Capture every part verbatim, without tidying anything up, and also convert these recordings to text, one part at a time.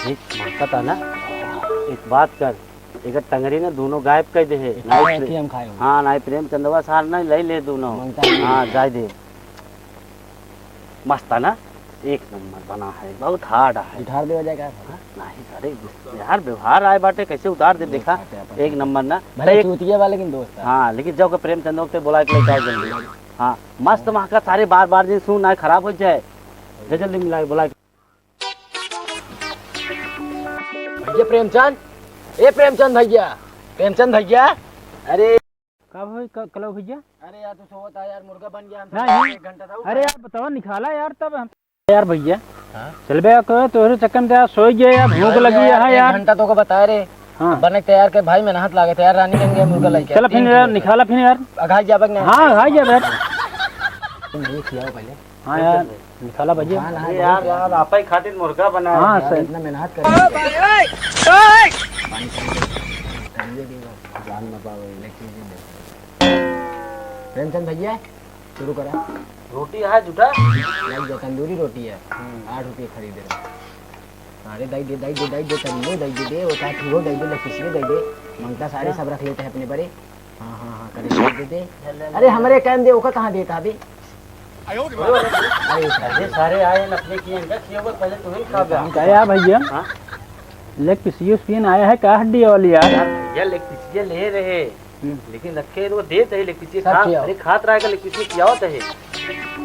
एक महकता ना, एक बात कर, एकर टंगरी ना दोनों गायब कर दे है। एक नाई खाए, प्रे-, एक ही हम खाए हो। हाँ, नाई प्रेमचंदवा सार ना ले ले दोनों। मांगता नहीं। हाँ, जाए दे। मस्त है ना, एक नंबर बना है, बहुत hard है। उधार देवा जाए का? हाँ, नहीं, अरे यार, व्यवहार आए बाटे, कैसे उधार दे, दोस्त देखा, खाते अपन एक खाते। नंबर ना। भले तो एक चूतिया बा, लेकिन दोस्त है। हाँ, लेकिन जाओ के प्रेमचंद के बोला के लेके आओ जल्दी। हाँ, मस्त महका सारे बार बार दिन सुन ना खराब हो जाए। जा जल्दी मिला के बोला। भैया प्रेमचंद, ए प्रेमचंद भैया, प्रेमचंद भैया। अरे का भाई, क-, कलऊ भैया? अरे यार, तू सोवत आ यार, मुर्गा बन गया, हम नहीं। एक घंटा था। अरे यार, बतावा, निकाला यार, तब हम यार भैया। हाँ? चल बे, को तोहरे चक्कर में तो यार सोई गया यार, भूख अरे लगी यार, है एक यार। घंटा तो को बताए रे। हाँ। बने तैयार के भाई, मेहनत लागे तैयार, रानी बन गया, मुर्गा लइके। चल फिर यार, निकाला फिर यार। अघाई जाबे ना। हाँ, अघाई जाबे यार। तुम ये खियाओ पहले। हाँ यार, निकाला भैया। हाँ, हाँ, अरे यार, यार, आपा ही खातिर मुर्गा बनाया हाँ, है। सही। इतना मेहनत कर। पानी, पानी, पानी, पानी, जान ना पावे, इलेक्ट्रिसिटी दे। प्रेमचंद भैया, शुरू करा। रोटी है जुटा? नहीं, जो तंदूरी रोटी है, हम्म। आठ रुपये खरीदे रहे। अरे, दई दे, दई दे, दई दे, तंदूरी दई दे, दे, वो का थी हो, दई दे, लकीसी दई दे। मंगता सारे क्या? सब रख लेते हैं अपने बड़े। हाँ, हाँ, हाँ, करे, दे दे, दे। ले, ले, ले, अरे, ले। हमरे टाइम दे, ओका कहाँ देता अभी? अरे, अरे, सारे आए हैं, अपने किए हैं, क्या किए होगा? पहले तुम्हें खा गया। क्या यार भैया? हाँ? लेग पीस, ये सीन आया है का हड्डी वाली यार? यार, भैया, लेग पीस ये ले रहे। हम्म। लेकिन रखे वो देत है लेग पीस सब खा, खियाओ। अरे खात रहा का लेग पीस खियावत है।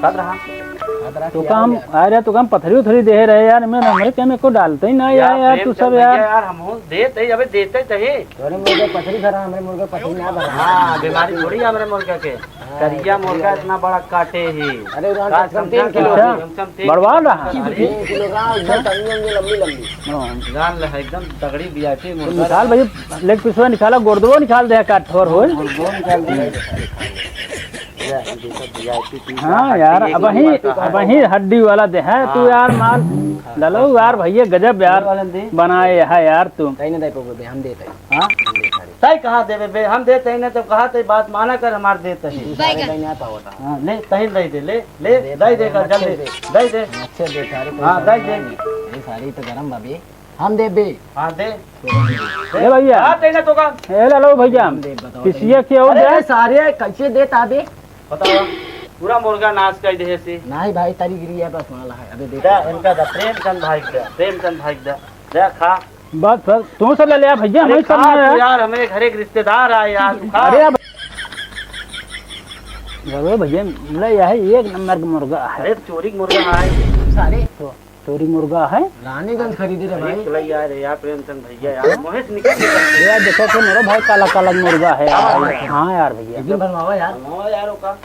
खात रहा। खात रहा तो खियाओ काम यार। अरे तो काम पथरी उथरी दे रहे यार, मैं हमरे के में को डालते ही ना यार, यार, यार, तू प्रेमचंद सब भैया यार। यार, हम हो देत है, अबे देते तहे। तोरे मुर्गे पथरी भरा, हमरे मुर्गे पथरी ना भरा। हाँ, बीमारी थोड़ी है हमरे मुर्गे के। हाँ, करिया मुर्गा इतना बड़ा काटे ही। अरे, उधर का कम से कम तीन किलो। अच्छा, कम से कम तीन बड़वा रहा। अरे, तीन किलो का, एकदम टंगी उंगी लंबी लंबी। हाँ। जान ले, एकदम तगड़ी वीआईपी तो मुर्गा निकाल रहा। भाई, लेग पीसवा निकाला, गोर्दवो निकाल दे, काट ठोर हो। गोर्दवो निकाल दे। ले, हम देखो वीआईपी पीस हाँ रहा, यार, हड्डी अब वही, वाला अब है। वही हड्डी वाला दे है, तू हाँ। यार माल हाँ। डलो यार, भैया गजब यार ये वाला दे। बनाए है यार तू। कहीं ना दे पाओगे, हम देते हैं। हाँ? हम देते हैं। तय कहाँ देबे बे? हम देते ही ना, तो कहा ते बात माना कर, हमार देते ही। सारे बैगन। नहीं आ पावता। हाँ, ले, तही दे दे, ले, ले, दे दे, दे दे, हम कर, अच्छे जल्दी, दे। दे दे। हम अच्छे दे, सारे कोई हाँ, समझ दे दे। नहीं। ये सारी तो गरम भाभी, हम दे बे। हाँ, दे। तो हम दे। ए भैया। हाँ, दे ना तो का। ए, ले लो भैया। हम दे, बताओ पिसिया तो। क्या हो अरे, गया? सारे कैसे देता बे? बताओ, पूरा मुर्गा नाश कर दे से। नहीं भाई, तारी गिरी है, बस माला है। अबे देख। दे, इनका दे, प्रेमचंद भाई के दे, प्रेमचंद भाई के दे। दे, खा। बस, बस, तू सब ले ले भैया, अरे हमें सब खा ना तू यार। यार, हमारे घर एक रिश्तेदार आए यार, तू खा। अरे अब, अरे भैया, ले, यह एक नंबर का मुर्गा है। अरे चोरी का मुर्गा है। सारे। तो चोरी मुर्गा है। रानीगंज खरीदे रे भाई। निकल यार, यार प्रेमचंद भैया यार, मोहे से निकल गया। यार देखो तो मेरा भाई काला काला मुर्गा है यार। हाँ यार भैया। एक दिन बनवावा यार। बनवावा यार ओका।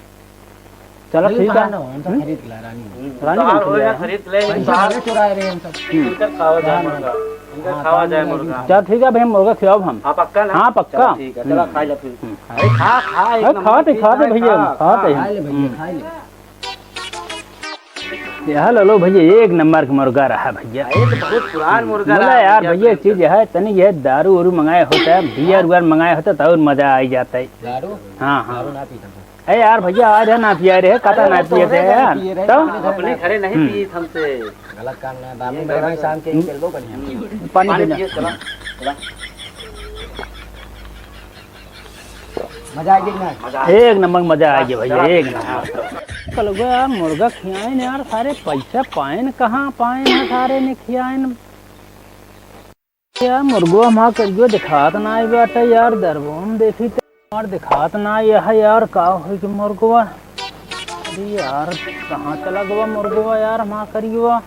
चलो भैया, ठीक है। कहाँ ना हो, हम तो हम्म? खरीद के लाए रानीगंज। हम्म, रानीगंज बाहर से होए ले ना आए। खरीद ले, पैसा बाहर हमें चुराए रहे हम सब। हम्म। इनकर खावा जाए हाँ, मुर्गा। इनकर हाँ, खावा जाए मुर्गा। चल ठीक है भैया, मुर्गा खिलाओ हम। हाँ, पक्का ना? हाँ, पक्का। चलो ठीक है, चलो हम्म। खा ले फिर। हम्म। अरे खा, खा, एक अरे नंबर खाते, चीज खाते है, भैया, खा, खाते खा। हैं। खा ले भैया, हम्म। खा ले। यह लो, लो भैया, एक नंबर का मुर्गा रहा भैया। ये तो बहुत पुरान मुर्गा बोला रहा यार भैया, भैया, प्रेम चीज से। है, तनी ये दारू वारू मंगाए होता है, बियर हाँ। उयर मंगाए होता तो और मजा आ ही जाता है। दारू? हाँ, हाँ। दारू ना पीता था। ए यार भैया, आ रहे ना पिया रहे, कता अरे ना तो पिए थे तोरे घर यार। पिए रहे, तो? अपने घर अपने ना। घरे नहीं हम्म। पिए हमसे। गलत काम ना, बाबू ये मेरे गलत भाई है। शाम के ही चल दो बढ़िया। हम्म। पानी पानी पीना। पिए, चला, चला। मजा आ गया कि ना? मजा आ गया। एक नंबर मजा आ गया भैया, चला, एक चला। नंबर। कल गया यार, मुर्गा खियाइन यार, सारे पैसा पाइन कहाँ पाइन है, सारे ने खियाइन। यार, मुर्गवा हमार करियो दिखात नाई बाटे यार, दरबो में देखी त हमार दिखात नाई है यार, का होई कि मुर्गवा? अरे यार, कहाँ चला गवा मुर्गवा यार, हमार करियो?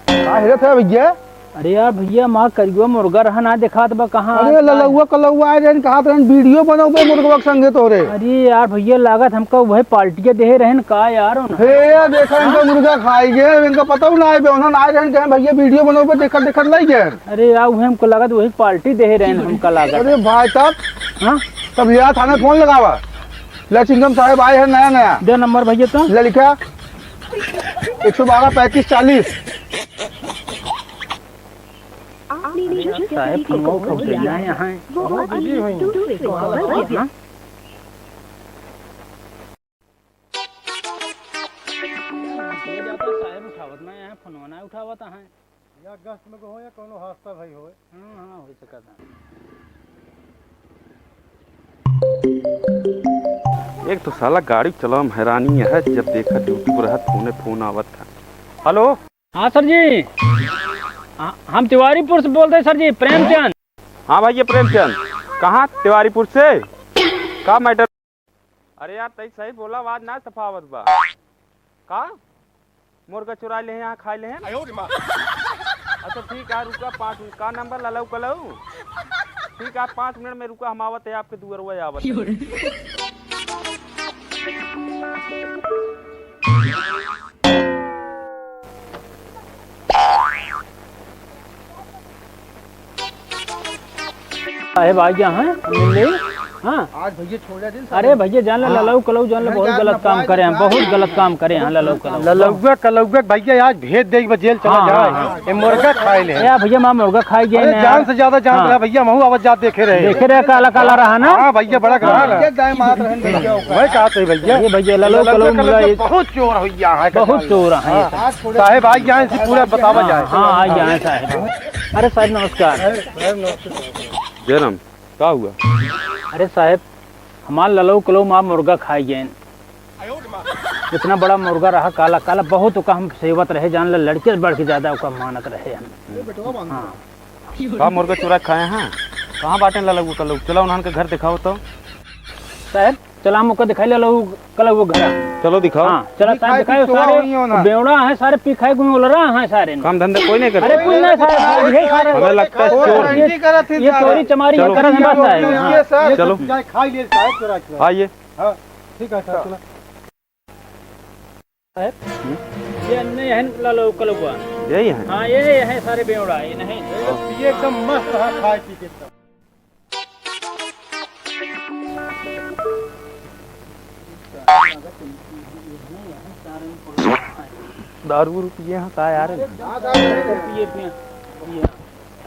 का हेरत है भैया? अरे यार भैया, हमार करियो मुर्गा रहा ना दिखात बा, कहाँ अरे आज का ललौआ कलौआ आए रहन, कहा रहन वीडियो बनौबे मुर्गवा के संगे तोरे। अरे यार भैया, लागत हमका वही पार्टिया देहे रहन का यार, उन्हें। हे, देखा इनका मुर्गा खाई गए, इनका पता ही ना आए बे, उन्होंने आए रहन कहे, "भैया, वीडियो बनाओ पे," देखत, देखत लाई गए। अरे यार, उहे हमको लागत, वही पार्टी देहे रहन हमका लागत। अरे भाई, तब? हाँ? तब यार, थाने फोन लगावा। ले, चिंगम साहब आए हैं नया, नया। दे नंबर भैया तो। ले लिखा, एक सौ बारह पैंतीस चालीस। आपने जिस व्यक्ति को फोन किया है, वो अभी दूसरे कॉल पर व्यस्त। ये जाता साहेब उठावत ना है, फोनवा ना उठावत है। या अगस्त में को हो या कोनो हादसा भई होए। हाँ, हाँ, हो सकत है। एक तो साला गाड़ी चलावे में हैरानी है, जब देखा ड्यूटी पर रहत, फोने फोन आवत है। हेलो। हाँ सर जी, हाँ, हम तिवारीपुर से बोलत हैं सर जी, प्रेमचंद। हाँ भैया प्रेमचंद, कहाँ तिवारीपुर से? का मैटर? अरे यार, तई सही बोला, आवाज ना सफा आवत बा। का? मुर्गा चुराइ लेहे हैं, यहाँ खाइ लेहे हैं? अच्छा ठीक है, रुका पाँच मिनट। का नंबर ललऊ कलऊ? ठीक है, आप पाँच मिनट में रुका, हम आवत है आपके दुअरवा आवत है। साहेब आ गया है, मिल गई। हाँ। आज भैया छोड़ दे दिन अरे साहब। भैया जान ले, हाँ। ललऊ कलऊ जान ले, बहुत गलत काम करे हैं, बहुत गलत काम करे हैं ललऊ कलऊ। ललौआ कलौआ भैया आज भेज दे, जेल चला जाए। हाँ, हाँ। ये मुर्गा खाए ले। ए भैया, माँ मुर्गा खाए गए अरे ना। जान से ज्यादा जान हाँ। रहा भैया, महू आवत जात देखे रहे। देखे रहे, काला काला रहा ना। हाँ भैया, बड़ा काला हाँ। रहा। ये दाएं मार रहे हैं भैया ऊपर। वही कहा थे भैया। ये भैया ललऊ कलऊ ललौआ मिला, ये बहुत चोर हो गया है बहुत चोर है ये हाँ। साहब। आज थोड़े साहेब आ गया है, इसी पूरा बतावा हाँ, जाए। हाँ, आ गया है साहेब। अरे साहेब नमस्कार। जय राम। का हुआ? अरे साहेब, हमार ललऊ कलऊ माँ मुर्गा खाइ गएन। इतना बड़ा मुर्गा रहा, काला काला, बहुत ओका हम सेवत रहे, जान ले, लड़के बढ़ के ज्यादा ओका मानत रहे हम। हाँ। का मुर्गा चुरा खाए हैं? कहाँ बाटेन ललऊ कलऊ? चला उन्हन के घर देखावा तो। साहेब, चला हम ओका देखाई ललऊ कलऊ घर। चलो दिखाओ। हाँ, चला साहेब दिखाई दिखाओ, चोर सारे हुई हो ना। बेवड़ा है, सारे पी खाए गुई उलरा है सारे। काम धंधा कोई नहीं करता। अरे कोई नहीं सारे, सारे यही खा रहे हैं। हमें लगता है चोर है। ये, ये चोरी चमारी चलो। ये करत है बस साहेब। हाँ। ये साहब, चलो। जाए खाई ले साहब, चुरा के। आइए। हाँ, ठीक है साहब, चला। साहेब, हम्म? ये नहीं है ललऊ कलउआ। यही है? हाँ, ये है सारे बेवड़ा, ये नहीं। ये एकदम मस्त है, खाए पी के एकदम। दारू उरू पिए हैं का यार? पिए, पिए, पिए।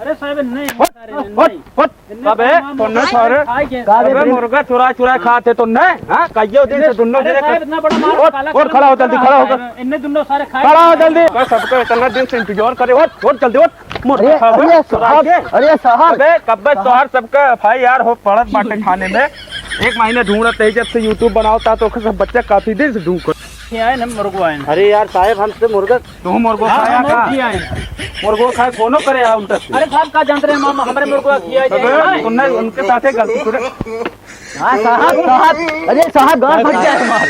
अरे साहेब, नहीं, हट, सारे हट, नहीं। हट। इन्ने अबे, सारे मामा तोन्ने सारे सारे खाए गए। का अबे, रे? मुर्गा चुरा चुरा खाते तोन्ने, हाँ? कहियो दिन से दुन्नो अरे जने साहब, का इतना बड़ा माल उठ, काला उठ, खड़ा हो, जल्दी खड़ा हो। इन्ने दुन्नो सारे खाए गए। खड़ा हो जल्दी। बस सबको इतना दिन से इंतजार करे, उठ, उठ जल्दी उठ। मुर्गा अरे, खावे, अरे चुरा साहब, के। अरे साहब। अबे, कब्बे तोहार सबका एफ आई आर हो पड़त बाटे थाने में। एक महीने ढूंढत है, जब से YouTube बनावता तो सब बच्चा काफी दिन से ढूंढ कर। खियाए न मुर्गो आए न। अरे यार साहेब, हमसे मुर्गा तू मुर्गो हाँ, खाया हम का? खियाए। मुर्गो खाए, फोनो करे आ उनका से। अरे साहब, का जानते रहे हम, हमरे मुर्गो खियाए अबे, जाए। उनने, उनके साथे गलती करे। हाँ साहब, साहब, अरे साहब, गाँव फंस जाए हमार।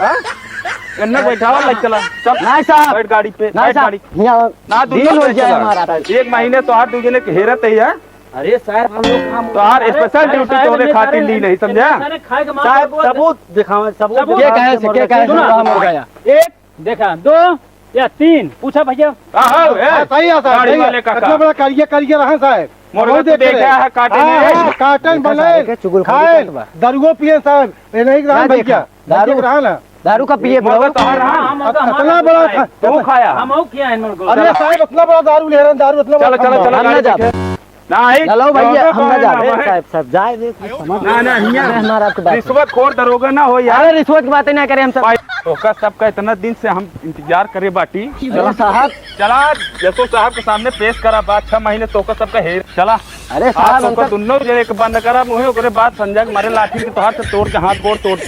हाँ? इन्ने बैठावा, ले चला, चल। नहीं साहब। बैठ गाड़ी पे, नहीं बैठ साहब, गाड़ी। यहाँ ना, दिन दुन्नो हो जाए चला। हमारा। एक महीने तो हाथ दू जने के हेरत है यार। अरे साहब, हम लोग काम तोहार अरे, स्पेशल अरे ड्यूटी साहब, तोहरे इतने खातिर सारे, ली नहीं, समझा? इतने सारे खाए के मार साहब, सबूत दिखावे, सबूत। के कहे से, के कहे से सुना। मुर्गा मुर्गा या? एक, देखा, दो या तीन, पूछा भैया। का हो, ए? हाँ, सही है साहब, गाड़ी सही है। वाले काका। इतना बड़ा करिया, करिया रहा साहब। मुर्गा बहुत तो देख रहे। देखा है काटे हाँ, में। हाँ, काटन बने, सारे के चुगलखोरी खाए, करत बा। दरुओ पिए साहब, ये नहीं रहा क्या भैया, देखा? दारू? दारू का पिए मुर्गा बड़ो? तो हर रहा। हम अब तो इतना हमारा बड़ा खाए। खा-, तू खाया। हम और किया है मुर्गा? अरे साहब, इतना बड़ा दारू ले रहे हैं, दारू इतना चलो, बड़ा चलो, खा-, चलो, हम ना गाड़ी जाब। पीछे। नहीं, चलो भैया, दरोगा हम ना कौन है जाब। ए, हमारे? साहब, साहब, जाए दे, कुछ समझ अरे, नहीं हियाँ। अरे, हमारा आपके बात रिश्वत खोर दरोगा ना हो यार। अरे, रिश्वत की बातें ना करें हम सब। भाई, तोहका सबका इतना दिन से हम इंतजार करे बाटी। अरे, चला। साहब। चला, जसो साहब के सामने पेश करा बात, छह महीने तोहका सबका हेर। चला। अरे, साहब, आप तोहका उनका दुन्नो जे एक बंद करा मुँहे, ओकरे बाद संजय के मारे लाठी से तोहार से तोड़ के हाथ गोड़ तोड़।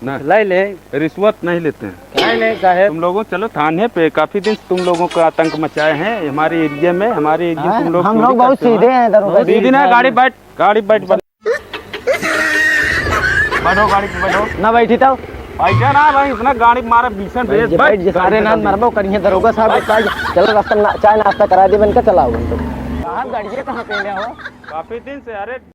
ना। ले ले। रिश्वत नहीं लेते हैं। नहीं, नहीं, साहेब। तुम लोगों, चलो थाने पे, काफी दिन से तुम लोगों का आतंक मचाए हैं हमारे एरिया में, हमारे एरिया में हाँ, तुम लोग हम चोरी लोग बहुत करते हो। सीधे हैं, दरोगा जी। सीधे ना, गाड़ी बैठ, गाड़ी बैठ, बैठ। बैठो, गाड़ी पे बैठो। ना बैठी तो। बैठा ना भाई, इतना गाड़ी मारा, भीषण बैठ रेस, जा, बैठ, बैठ जा, सारे गाड़ी ना पे। मरबो करिए, दरोगा साहब, बैठ। चलो, रास्ता ना, चाय नाश्ता करा दे, इनका चलाओ, इनको। साहब, गाड़िए कहाँ पे ले हो? काफी दिन से, अरे,